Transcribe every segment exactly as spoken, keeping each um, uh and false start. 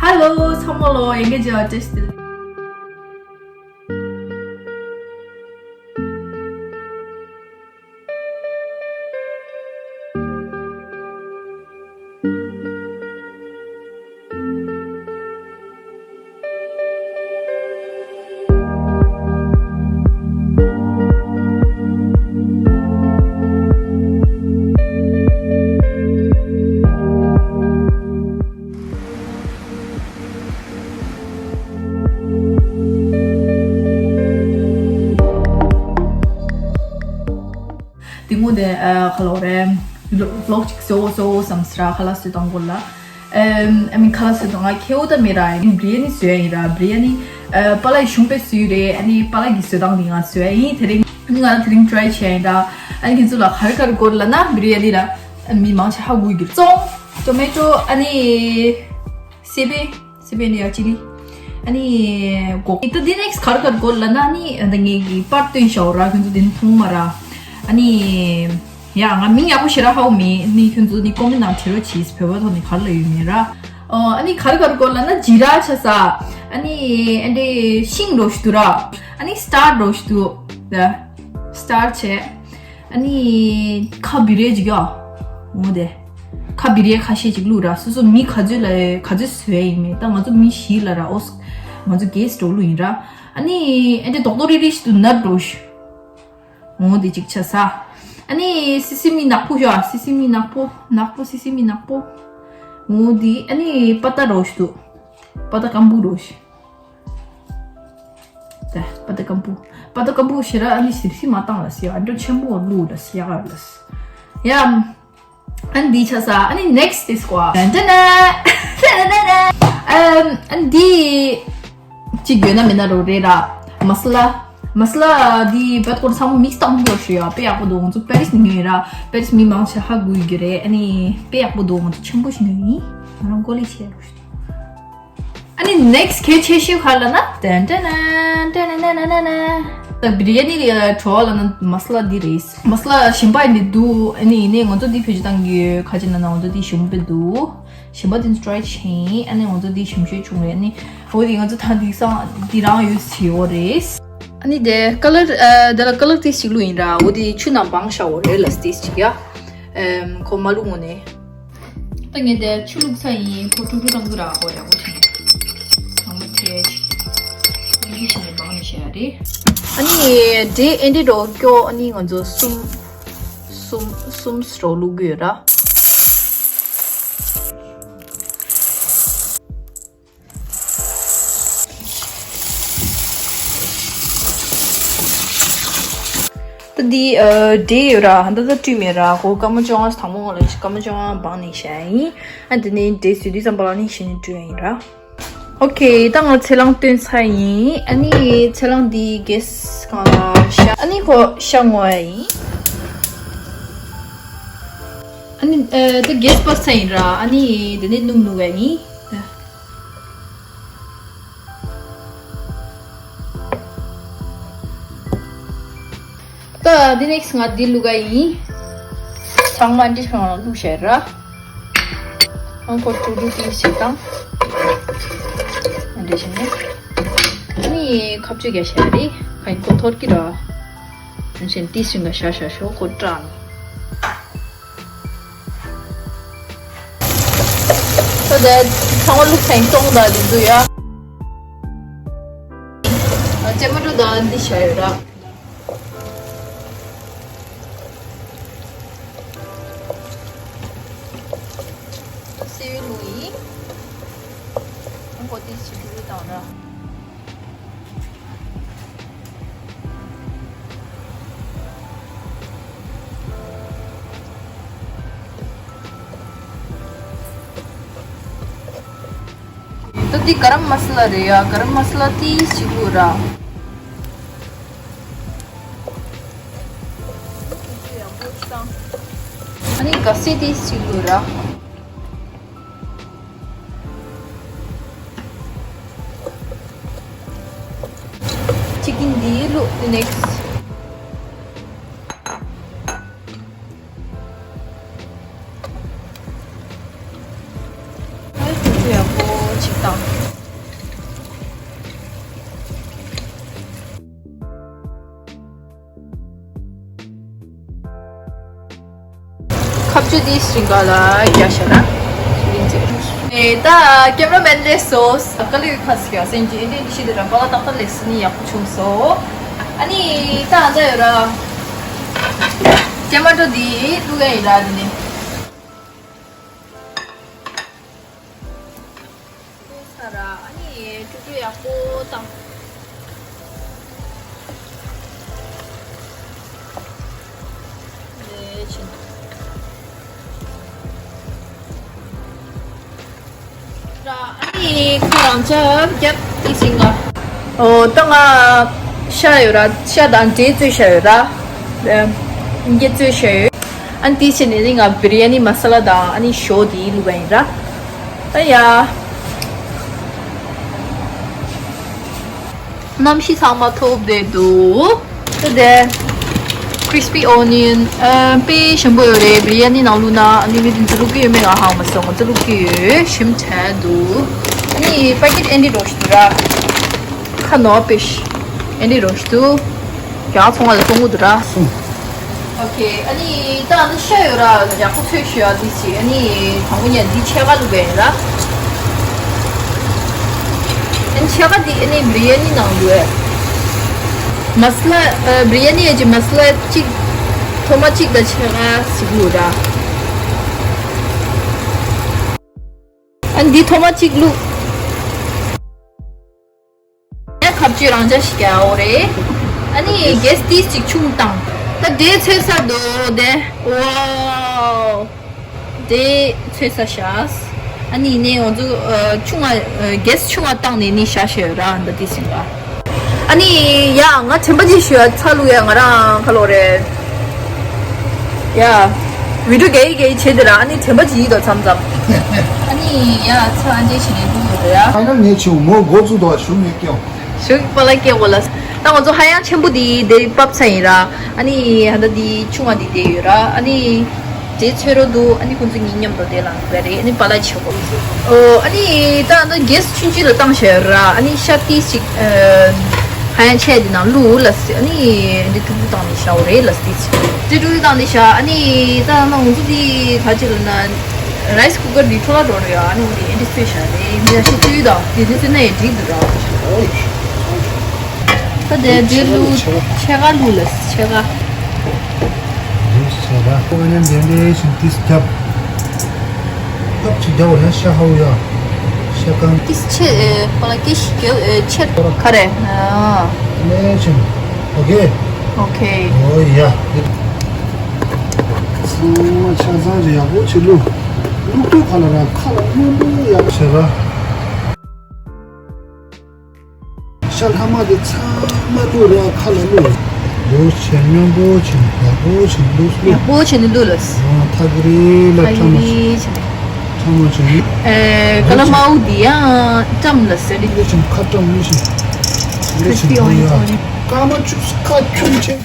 Hello ཚང་མ་ལོ། ཡིན་གྱི་ཇོ་ཊེས་ཏི། དེ་སྔོན་དེ་ཨ་ག་ལབ་དགོས་རེད། བི་ལོག་ཅིག་བཟོ་བཟོ་བསམ་སྲ་ཁ་ལག་བཟོ་སྟངས་སྐོར་ལ། ཨམ་ཨ་མི་ཁ་ལག་བཟོ་སྟངས་ང་ཁེའུ་ད་མེད་ར། ཡིན་བི་རི་ཡ་ནི་བཟོ་ཡ་ཡིན་ར། བི་རི་ཡ་ནི་ཨ་པཱ་ལགས་ཀྱི་གཞུང་དཔེ་བཟོས་ཡོད་རེད། ཨ་ནི་པཱ་ལགས་ཀྱི་བཟོ་སྟངས་ནི་ང་བཟོ་ཡ་ཡིན། དེ་རིང་ཨ་ནི་ང་དེ་རིང་ཊི་རའི་བྱས་ཡིན་ར། ཨ་ནི་ཁྱེད་ཚོ་ལ་ག་རེ་ག་རེ་དགོས་ལབ་ན་བི་རི་ཡ་ནི་ར། ཨ་མི་མང་ཆེ་ཧ་གོ་གི་རེད། ཙོང་ཊོ་མེ་ཊོ་ཨ་ནི་སི་པན། སི་པན་ཡ་ཅི་ལི། ཨ་ནི་སྒོག་ད་འདི་ནེག་སི་ག་རེ་ག་རེ་དགོས་ལབ་ན་ཨ་ནི་ད་ངས་ཀྱི་པར་སྟོན་བཞག་ར། ཁྱོད་ཚོ་འདི་མཐོང་མ་ར། ཨ་ནི་ཡ་ང་མིང་ཡག་པོ་ཞེ་དྲག་ཧ་གོ་མེད། ཨ་ནི་ཁྱོད་ཚོ་ནི་ཀོ་མེན་ནང་བྲིས་རོགས་གྱིས། བོད་པ་ཐོག་ནས་ག་རེ་ལབ་ཡོད་མེད་ར། ཨོ་ཨ་ནི་ག་རེ་ག་རེ་དགོས་ལབ་ན་ཇི་ར་ཆ་ས། ཨ་ནི་ཨ་འདྲས་ཤིང་རོ་ཞིག་འདུག་ར། ཨ་ནི་སི་ཊར་རོ་ཞིག་འདུག་ར། སི་ཊར་བྱས། ཨ་ནི་ཁ་བི་རེ་ཅིག་ཡོད། འོ་དེ། ཁ་བི་རེ་ཁ་ཤས་ཅིག་བླུགས་ར། སོ་སོ་མི་ག་ཚོད་ལ་ག་ཚོད་བཟོས་ཡིན་མིན། ད་ང་ཚོ་མི་བཞི་ལ་ར། ཨོ་ང་ཚོ་གེ་སི་ཊི་འགྲོ་ལུགས་ཡིན་ར། ཨ་ནི་ཨེ་འདྲ་རྡོག་རྡོག་རིལ་རིལ་ཞིག་ཏུ་ནཊ་འགྲོ་ཤི། འོ་དེ་ཅིག་ཆ་ས། ཨ་ནི་སི་སི་མི་ནག་པོ་ཤོ། སི་སི་མི་ནག་པོ་ནག་པོ་སི་སི་མི་ནག་པོ། འོ་དེ་ཨ་ནི་པ་ཏ་འགྲོ་ཤི་ཏུ། པ་ཏ་སྐམ་པོ་འགྲོ་ཤི། ད་པ་ཏ་སྐམ་པོ། པ་ཏ་སྐམ་པོ་ཞེ་དྲག་ཨ་ནི་སིར་སི་མ་བཏང་ལ་སི་ཡ། ཨ་འདྲ་ཆེན་པོ་བླུགས་ལ་སི་ཡ་ག་ལ་སི་ཡ། ཨ་ནི་འདི་ཆ་ས། ཨ་ནི་ནེག་སི་ཏི་སི་ཀོ་ཨ། ཏན་ཏན་ན། ཏན་ཏན་ན། ཨམ་ཨ་ནི་འདི་ཅིག་ཡོད་ན་མེད་ན་རོ་རེད་ར། མ་སི་ལ། མ་སི་ལ་འདི་བད་ཀོར་ཚང་མ་མིག་སི་བཏང་དགོས་ཞུ་ཡ། དཔེ་ཡག་པོ་འདུག་ང་ཚོ་པེ་རིས་ནས་ཉོས་ཡོད་ར། པེ་རིས་མི་མང་ཆེ་ཧ་གོ་གི་རེད། ཨ་ནི་དཔེ་ཡག་པོ་འདུག་ང་ཚོ་ཆེན་པོ་ཞིག་ཉོས་ཡིན། ང་རང་ཀོ་ལི་ཆེ་རུ། ཨ་ནི་ནེག་སི་གལ་ཆེ་ཤོས་ག་ལབ་ན། ཏན་ཏན་ན། ཏན་ཏན་ན་ན་ན་ན། ད་བི་རི་ཡ་ནི་ལ་བྲོ་བ་ལབ་ན་མ་སི་ལ་འདི་རེད། མ་སི་ལ་གཞན་པ་ཡིན་འདི་འདུག་ཨ་ནི་ཡིན་ནའི་ང་ཚོ་འདི་བེད་སྤྱོད་བཏང་གི་ཡོད། ག་ཅི་ན་ན་ང་ཚོ་འདི་ཞིམ་པོ་འདུག་གཞན་པ་འདི་ཚོ་ཊི་རའི་བྱས་ཡིན། ཨ་ནི་ང་ཚོ་འདི་ཞིམ་ཤོས་བྱུང་རེད། ཨ་ནི་འོ་དེ་ང་ཚོ་ད་འདི་སང་འདི་རང་ཡོད་བྱེད་འོ་རེད། ཨ་ནི་དེ་ཀ་ལར་ཨ་དེ་ལ་ཀ་ལར་ཏིས་ཅིག་བླུགས་ཡིན་ར། འོ་དེ་ཆུ་ནང་སྦངས་བཞག་འོ་རེད་ལ་ཏིས་ཅིག་ཡ། ཨམ་ཁོ་མ་བླུགས་ངོ་ནས། ད་ངས་དེ་ཆུ་བླུགས་ཚར་ཡིན། ཁོ་ཀྲུག་ཀྲུག་བཏང་གི་ར། ཧོ་ཡག་པོ་བྱུང་། ཚང་མ་ཁྲེ་ཅིག་ལིང་གི་ཞིག་ནས་སྦངས་ནས་བཤད་ཡ་རེད། ཨ་ནི་འབྲས་ཨེ་འདྲས་འགྲོ་སྐྱོ། ཨ་ནི་ང་ཚོ་གསུམ་གསུམ་གསུམ་སི་རོ་བླུགས་གི་ཡོད་ར། ད་འདི་ཨ་འབྲས་ཡོད་ར། ད་ད་བཀྲུས་མེད་ར། ཁོ་སྐར་མ་བཅོ་ལྔ་དང་པོ་ངོ་ལ་སྐར་མ་བཅོ་ལྔ་སྦངས་ནས་བཞག་ཡིན། ཨ་དེ་ནས་འབྲས་བཟོས་དུས་ཙམ་པ་ལ་ནི་གཞི་ནས་བཀྲུས་ཡ་ཡིན་ར། ཨོ་ཁེ། ད་ང་ཚལ་སླང་བཏོན་ཚར་ཡིན། ཨ་ནི་ཚལ་སླང་འདི་གེ་སི་སྒང་ལ་བཞག་ཨ་ནི་ཁོ་ཤ་བརྔོ་ཡ་ཡིན། ཨ་ནི་ཨ་ད་གེ་སི་སྤར་ཚར་ཡིན་ར། ཨ་ནི་དེ་ནས་སྣུམ་བླུགས་ཡ་ཡིན། ད་འདི་ནེག་སི་ང་འདི་བླུགས་ག་ཡིན། ཚང་མ་འདི་སྒང་ལ་བླུགས་བཞག་ར། ཨང་ཁོ་ཀྲུག་ཀྲུག་ཏིས་ཅིག་བཏང་། འདི་བཞིན་ནི། ཨ་ནི་ཁ་གཅོད་རྒྱག་བཞག་རེད། ཁ་ཡིན་ཁོ་འཐོར་གི་ར། དེ་བཞིན་ཏིས་ཅིག་ང་བཞག་བཞག་ཞོག་ཁོ་སྐྲག་ནི། ད་ལྟ་ཚང་མ་བླུགས་ཚར་ཡིན། ཏོང་དང་འདི་ཚོ་ཡ། ཅ་མ་ཏོ་དང་འདི་བཞག་ཡོད་ར། སེའུ་བླུགས་ཡིན། ཨང་ཁོ་ཏིས་ཅིག་བླུགས་བཏང་ར། ད་འདི་ག་རམ་མ་ས་ལ་རེད་ཡ། ག་རམ་མ་ས་ལ་ཏིས་ཅིག་བླུགས་ར། ཨ་ནི་ག་སེ་ཏིས་ཅིག་བླུགས་ར། ཅི་ཀིན་འདི་བླུགས་ནེག་སི། ཨ་ཁུ་ཁུ་ཡག་པོ་ཅིག་ དང་། ཁ་བཅུ་དེའི་སྤྲིན་ཀ་ལ་རྒྱ་ཤ་ན། ཨེ་ད་ཀེམ་ར་མེན་ལས་སོ། ཨ་ཀ་ལི་ཁ་སི་ཡ་སེན་ཅི་ཨིན་དེ་ཤི་དེ་ར་པ་ལ་ཏག་ཏག་ལས་སི་ནི་ཡག་པོ་བྱུང་སོ། ཨ་ནི་ད་ཨ་ད་ཡོད་ར། ཀེ་མ་ཏོ་དེ་བླུག་ག་ཡིན་ར་དེ་ནི། ས་ར་ཨ་ནི་ཀྲུ་ཀྲུ་ཡག་པོ་བཏང་། ལེ་ཆིན། ར་ཨ་ནི་ཁོ་རང་ཅག་རྒྱབ་ཏི་སིང་ང་། ཨོ་ད་ང་ཤ་ཡོད་ར། ཤ་དང་འབྲས་བཙོས་ཤ་ཡོད་ར། ཨེ་འབྲས་བཙོས་ཤ་ཡོད། ཨ་ནི་དེ་བྱས་ནས་ང་བི་རི་ཡ་ནི་མ་ས་ལ་དང་ཨ་ནི་ཞོ་དེ་བླུགས་པ་ཡིན་ར། ཨ་ཡ། གནམ་གཤིས་ཚང་མ་ཐོབ་བསྡད་འདུག་ད་དེ་crispy onion ཨ་དཔེ་ཞིམ་པོ་ཡོད་རེད། བི་རི་ཡ་ནི་ནང་བླུགས་ན་ཨ་ནི་མི་དེ་ཚོ་བླུག་གི་ཡོད་མེད་ང་ཧ་མ་སོང་། ང་ཚོ་བླུག་གི་ཡོད། ཞིམ་དྲགས་འདུག་ཨ་ནི་པ་ཀེ་ཊི་ཨེ་འདྲ་རོ་ཞིག་འདུག་ར། ཁ་ནོར་པེ་ཤ་ཨེ་འདྲ་རོ་ཞིག་འདུག་ཡང་ཚོང་བ་ལ་གཏོང་གི་འདུག་ར། ཨོ་ཁེ། ཨ་ནི་ད་ཨ་ནི་ཤ་ཡོད་ར། ཡག་པོ་ཚོས་ཤོད་ཨ། འདི་ཅི་ཨ་ནི་དང་པོ་ཉལ་འདི་ཕྱེད་ཀ་བླུགས་པ་ཡིན་ར། ཨ་ནི་ཕྱེད་ཀ་འདི་ཨ་ནི་བི་རི་ཡ་ནི་ནང་ཡོད། མ་ས་ལ་ཨ་བི་རི་ཡ་ནི་ཡ་ཅི་མ་ས་ལ་གཅིག་ཐོག་མ་གཅིག་དང་ཕྱེད་ཀ་ཞིག་བླུགས་ར། ཨ་ནི་འདི་ཐོག་མ་གཅིག་བླུགས། ཁ་བཅུ་རང་འཇགས་ཤིག་རྒྱག་འོ་རེད། ཨ་ནི་གེ་སི་ཏིས་ཅིག་ཆུང་བཏང་། ད་དེ་ཚོས་ས་དོ་དེ། ཝའོ། དེ་ཚོས་ས་ཤ། ཨ་ནི་ནས་ང་ཚོ་ཨ་ཆུང་ང་ཨ་གེ་སི་ཆུང་ང་བཏང་ནས་ནི་ཤ་ཤ་ར་འདི་ཏིས་ཡིན་པ། ཨ་ནི་ཡ་ང་དྲན་པ་ཅིག་ཞུ་ཡ་ཚ་ལུ་ཡ་ང་རང་ཁ་ལོ་རེད། ཡ། བི་ཌིའོ་གེ་ཡི་གེ་ཡི་བྱེད་དེ་ར་ཨ་ནི་དྲན་པ་ཅིག་ཡིད་དོ་མཚམས་མཚམས། ཨ་ནི་ཡ་ཚ་ཨ་འཇལ་བྱེད་ནས་འདུག་ཡོད་རེད་ཡ། ཨ་ནི་ངས་ཆེའུ་མོ་འགོ་བཙུགས་དོ་ཞུ་ངས་སྐྱོ། ཞུ་པ་ལ་སྐྱེ་བོ་ལ། ད་ང་ཚོ་ཧ་ཡང་ཆེན་པོ་དེ་དེ་བབས་ཚ་ཡིན་ར། ཨ་ནི་ཧ་ད་དེ་ཆུང་བ་དེ་དེ་ཡོད་ར། ཨ་ནི་དེ་ཚོད་རོ་འདུག་ཨ་ནི་ཁོང་ཚོ་གཉིས་མཉམ་དུ་དེ་ལ་འདུག་རེད། ཨ་ནི་པ་ལ་ཆེ་བོ། ཨོ་ཨ་ནི་ད་ད་གེ་སི་ཆུང་ཆུང་ལ་བཏང་བཞག་ཡོད་ར། ཨ་ནི་ཤ་ཏིས་ཅིག་ཨ། ཧ་ཡང་ཆེ་དེ་ནང་བླུགས་ལ་ཟེར། ཨ་ནི་འདི་ཀྲུ་ཀྲུ་བཏང་ནས་བཞག་འོ་རེད་ལ་ཟེར། འདི་ཀྲུ་ཀྲུ་བཏང་ནས་བཞག་ཨ་ནི་ད་ནང་ང་ཚོ་འདི་ག་ཅི་ལ་ན་རའི་སི་ཀུ་ཀར་འདི་འཕྲོ་བརླག་འགྲོ་རེད་ཨ། ནི་འོ་དེ་འདི་ཚོས་བཞག་རེད། འདི་ཡ་ཤི་ཅུ་ཡི་དང་དེ་འདི་ཚོས་ན་ཡི་འགྲིག་འདུག་ར། ད་དེ་འདི་བླུགས་ཕྱེད་ཀ་བླུགས་ལ་ཕྱེད་ཀ། ཡོད་ཤ་ར། ཁོ་ནས་འདི་འདྲའི་ཞིག་ཏིས་རྒྱབ། ཐབ་ཅིག་རྒྱབ་ལ་ཤ་ཧའུ་ཡ། ཤ་ཀང་། ཏིས་ཆེ་ཨེ་པ་ལ་ཀེ་ཤི་ཀེ་ཨེ་ཆེ་ཁ་རེ། ཨ། ལེ་ཆེན། ཨོ་ཁེ། ཨོ་ཁེ། ཨོ་ཡ། ཚང་མ་ཆ་ཚང་རེ་ཡག་པོ་ཆེ་བླུགས། བླུགས་དུས་ཁ་ལ་ར་ཁ་ལ་སྙོམས་པོ་ཡག་ཤ་ར། ཤ་ལྷག་མ་དེ་ཚང་མ་བླུགས་ར་ཁ་ལ་བླུགས། འདུག་བྱས་སྙོམས་པོ་བྱས་ནས་ཡག་པོ་བྱས་ནས་བླུགས། ཡག་པོ་བྱས་ནས་བླུགས་ལ། ཨ་ཐག་རིང་ལ་ཐག་ཕྲ་མོ་རིང་བྱས། བྱས་ནས། ཕྲ་མོ་བྱས་ནས། ཨེ་ཀ་ལ་མའུ་འདི་ཡང་བཀྲམ་ལ་ཟེར་ནི། འདུག་བྱས་ནས་ཁ་བཀྲམ་མི་བྱས། འདུག་བྱས་ནས་ཡ། སྐར་མ་བཅུ་ཁ་ཁྱུང་ཆེ།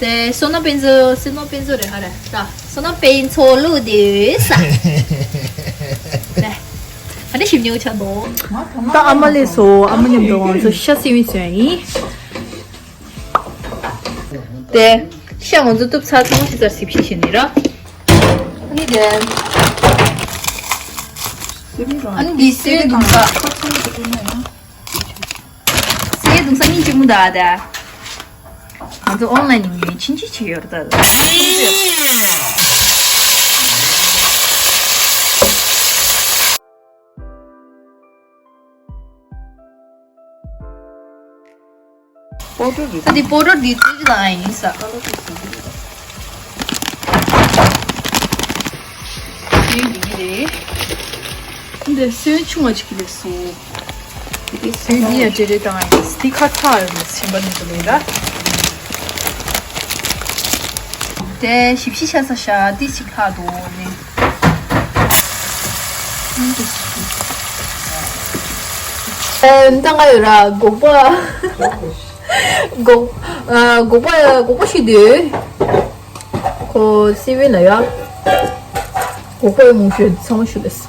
དེ་སོ་ན་པན་ཛོ་སོ་ན་པན་ཛོ་རེད་ཧ་ར་ད། སོ་ན་པན་ཚོ་ལུ་དེ་ས། ད་ཨ་ནི་ཞིམ་ཉོ་ཆ་དོ། ད་ཨ་མ་ལས་སོ་ཨ་མ་མཉམ་དུ་ང་ཚོ་ཤ་སི་ཝིན་སོན་ཡིན། དེ་ཤ་ང་ཚོ་གཏུབ་ཚར་ཚང་མ་ཤི་ཚར་སིབ་ཤི་ཤི་ནི་ར། ཨ་ནི་དེ། ཨ་ནི་དེ་སི་ཝིན་དུང་ས། སི་ཝིན་དུང་ས་སྙིང་རྗེ་མོ་ད་ད། ང་ཚོ་ཨོན་ལན་ནས་ཉོས་ཕྱིན་ཅི་ཆེ་ཡོད་རེད་ད། པའོ་ཌར་རེད། ད་འདི་པའོ་ཌར་འདི་བཙོས་ཀྱི་ལ་ཡིན་ས། ཀ་ལོ་ཏི་སི་འདི་རེད། འདི་སོན་ཆུང་བ་ཅིག་གི་ལས་སོ། དེ་ཡ་ཇེ་རེ་དང་ཡིན། དེ་ཁ་ཚ་ཡོད་ཆེན་པ་ནི་དུ་ལས་ལ། དེ་ཞིབ་ཞིབ་ཤ་ས་ཤ་དེ་ཞིག་ལྷག་འདུག་ནི། ཨེ་ད་ང་ཡོད་ར་སྒོག་པ། སྒོག་ཨ་སྒོག་པ་སྒོག་པ་ཞིག་འདུག་ཁོ་སི་ཝིན་ལ་ཡ། སྒོག་པ་མང་ཤོས་ཚང་མ་ཞུ་ལས།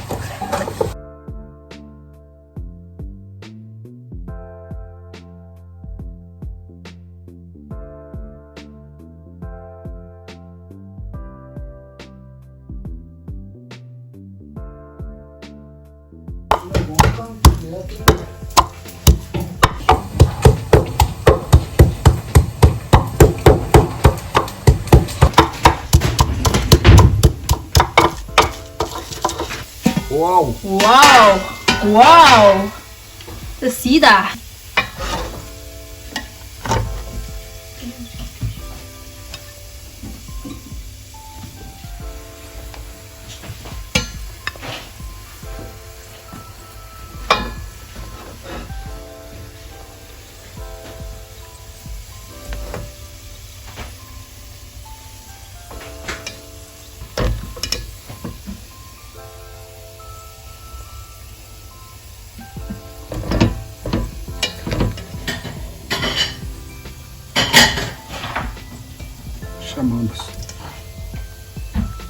Wow. Wow. Wow. The sida. ཤ་མང་པོ།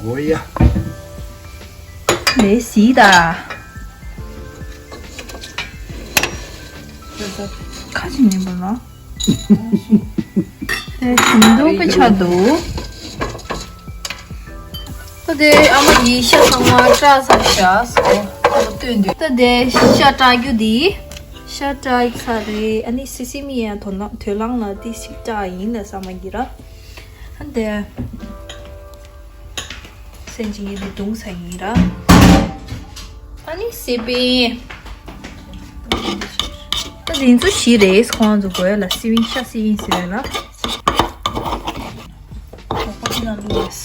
འོ་ཡ། ལས་སི་ད། ཁ་ཅིག་མིན་པ་ལ། དེ་ཞིམ་འདུག་པའི་ཆ་འདུག་ད་དེ་ཨ་མ་ཡིས་ཤ་ཚང་མ་བཀྲ་ཚར་བཞག་སོ། ཨ་མ་སྟོན་དུས། ད་དེ་ཤ་བཀྲ་རྒྱུ་དེ། ཤ་བཀྲ་ཚར་རེད། ཨ་ནི་སི་སི་མི་ཡང་དོ་སྣང་དོ་སྣང་ལ་དེ་ཞིག་བཀྲ་ཡིན་ལ་བསམ་གྱི་ར། ཨ་དེ། སེམས་ཅན་གྱི་འདི་བརྡུངས་ས་ཡིན་ར། ཨ་ནི་སི་པིན། ད་དེ་ཚོ་བཞི་རེད། ཁོང་ཚོ་དགོས་ལ་སི་པིན་ཤ་སི་པིན་ཟེར་ལ། ཁོག་པ་ནང་བླུགས་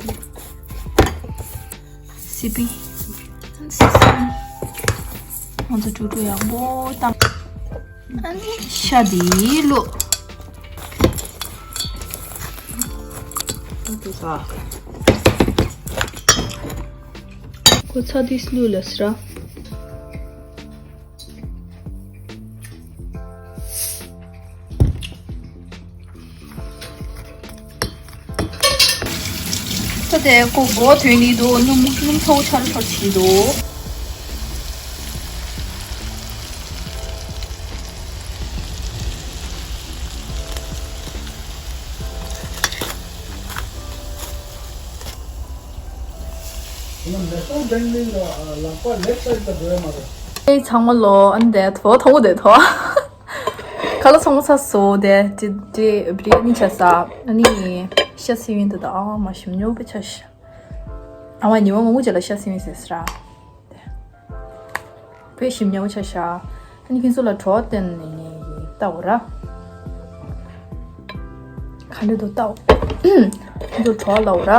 ཡོད། སི་པིན། ང་ཚོ་དཀྲུག་དཀྲུག་ཡག་པོ་བཏང་། ཨ་ནི་ཤ་དེ་བླུགས། ཨ་དེ་ས། ཁོ་ཚ་དེ་བླུགས་ལ་སི་ར། ད་དེ་ཁོ་མགོ་ཐོན་ནི་འདུག་སྣུམ་སྣུམ་ཚ་པོ་ཆར་ཆར་བྱེད་འདུག་ལག་པ་ལེབ་སའིཌ་ལ་འགྲོ་ཡ་མ་རེད། ཨེ་ཚང་མ་ལོ། ཨ་ནི་དེ་ཐོ་ཐོ་དེ་ཐོ། ཁ་ལ་ཚོང་ས་སོ་དེ་དེ་དེ་བི་རི་ཡ་ནི་ཆ་ས། ཨ་ནི་ཤ་སི་པིན་དེ་དང་ཨ་མ་ཞིམ་ཉོ་པའི་ཆ་ཤ། ཨ་མ་ཉི་མ་མང་པོ་རྗེས་ལ་ཤ་སི་པིན་ཟེར་ས་ར། དཔེ་ཞིམ་ཉམས་ཆ་ཤ། ཨ་ནི་ཁྱེད་ཚོ་ལ་བྲོ་བ་བསྟན་ནས་ངས་ཡིན་ལྟ་བུ་ར། ག་འདྲ་འདུག་ལྟ་བུ། ཁྱེད་ཚོ་བྲོ་བ་ལྟ་བུ་ར།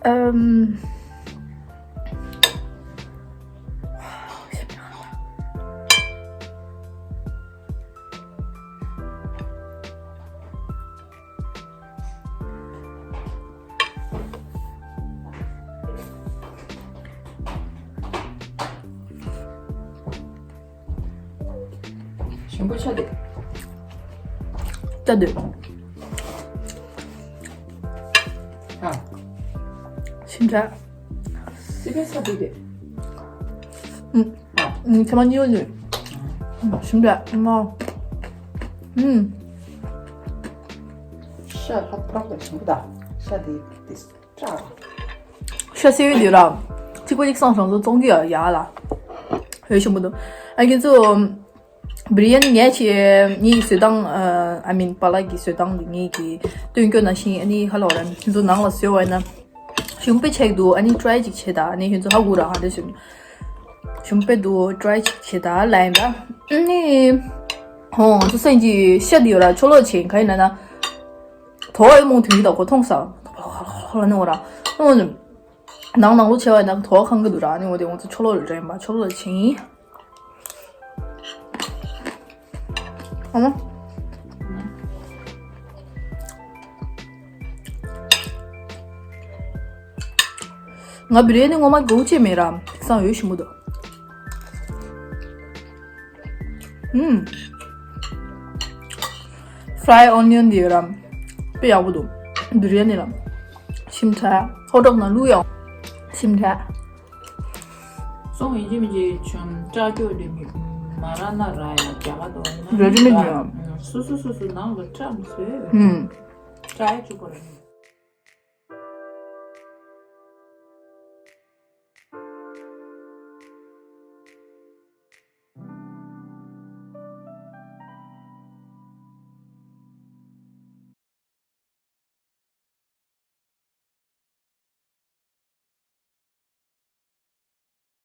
ཨམ། ཞིམ་པོ་ཆགས་འདུག་ལྟ་འདོད། ཨ། ཞིམ་དྲགས། སི་པན་ས་འདུག་སྟེ། ཨུམ། ཨ། ཨུམ། ཚེར་མ་གཉིས་པ་ནི། ཨུམ། ཞིམ་དྲགས། ཨ་མ། ཨུམ། ཤ་ལྷག་པར་དུ་ཞིམ་པོ་དང་། ཤ་དེ་དེ་སྐྲག་ཤ་སེ་བའི་དུས་ར། ཐིགས་པ་གཅིག་སང་སང་ཚོ་བཙོང་གི་ཡ་ཡ་ལ། འོ་ཞིམ་པོ་འདུག་ཨ་ཁྱེད་ཚོ། བི་རི་ཡ་ནི་ངས་ཆེ་ངའི་བཟོ་སྟངས། ཨ་མིན་པཱ་ལགས་ཀྱི་བཟོ་སྟངས་འདི་ངས་ཀྱི་སྟོན་སྐྱོ་ན་ཤིང་ཨ་ནི་ཧ་ལོ་ར་ཁྱེད་ཚོ་ནང་ལ་བཟོས་བ་ཡིན་ན། ཞུམ་པེ་ཆེག་འདུག་ཨ་ནི་ཊི་རའི་ཅིག་བྱེད་ད། ཨ་ནི་ཁྱེད་ཚོ་ཧ་གོ་ར་ཧ་འདྲ་ཞུམ། ཞུམ་པེ་འདུག་ཊི་རའི་ཅིག་བྱེད་ད་ལ་ཡིན་པ། ཨ་ནི། ཧོང་ཚོ་སེང་གི་ཤ་འདི་ཡོད་ར་ཆོ་ལོ་ཆེ་ག་ཡིན་ན་ན། དོ་ཡོད་མོང་དུས་ད་གོ་མཐོང་ས། ཧོ་ལ་ནི་འོ་ར། ཨོ་ནི། ནང་ནང་ལོ་ཆེ་བ་ཡིན་ན་དོ་ཁང་གི་འདུག་ར། ཨ་ནི་འོ་དེ་ང་ཚོ་ཆོ་ལོ་ལ་འདྲ་ཡིན་པ་ཆོ་ལོ་ལ་ཆེ་ཡིན། ཨ་མ། ང་བི་རི་ཡ་ནི་ངོ་མ་དགའ་བོ་ཅིག་མེད་ར། སང་ཡོད་ཞིམ་པོ་འདུག་ཨུམ། ཕ་རའི་ཨོ་ནི་ཡོན་འདི་ཡོད་ར། དཔེ་ཡག་པོ་འདུག་བི་རི་ཡ་ནི་ར། ཞིམ་དྲགས། ཧོ་ཊི་ཌོག་ནང་བླུགས་ཡོང་། ཞིམ་དྲགས། སོང་ཡིན་གཅིག་མིན་གཅིག་བྱོན་སྐྲག་སྐྱོ་དེ་མི་མ་ར་ན་ར་ཡ་རྒྱ་གར་དུ་ཡིན་ན་ར་ཅི་མི་ཉོ། སུ་སུ་སུ་སུ་ནང་ལ་སྐྲག་མི་བཟོས། ཨུམ། སྐྲག་ཡ་བཅུག་པ་ར་ཡིན།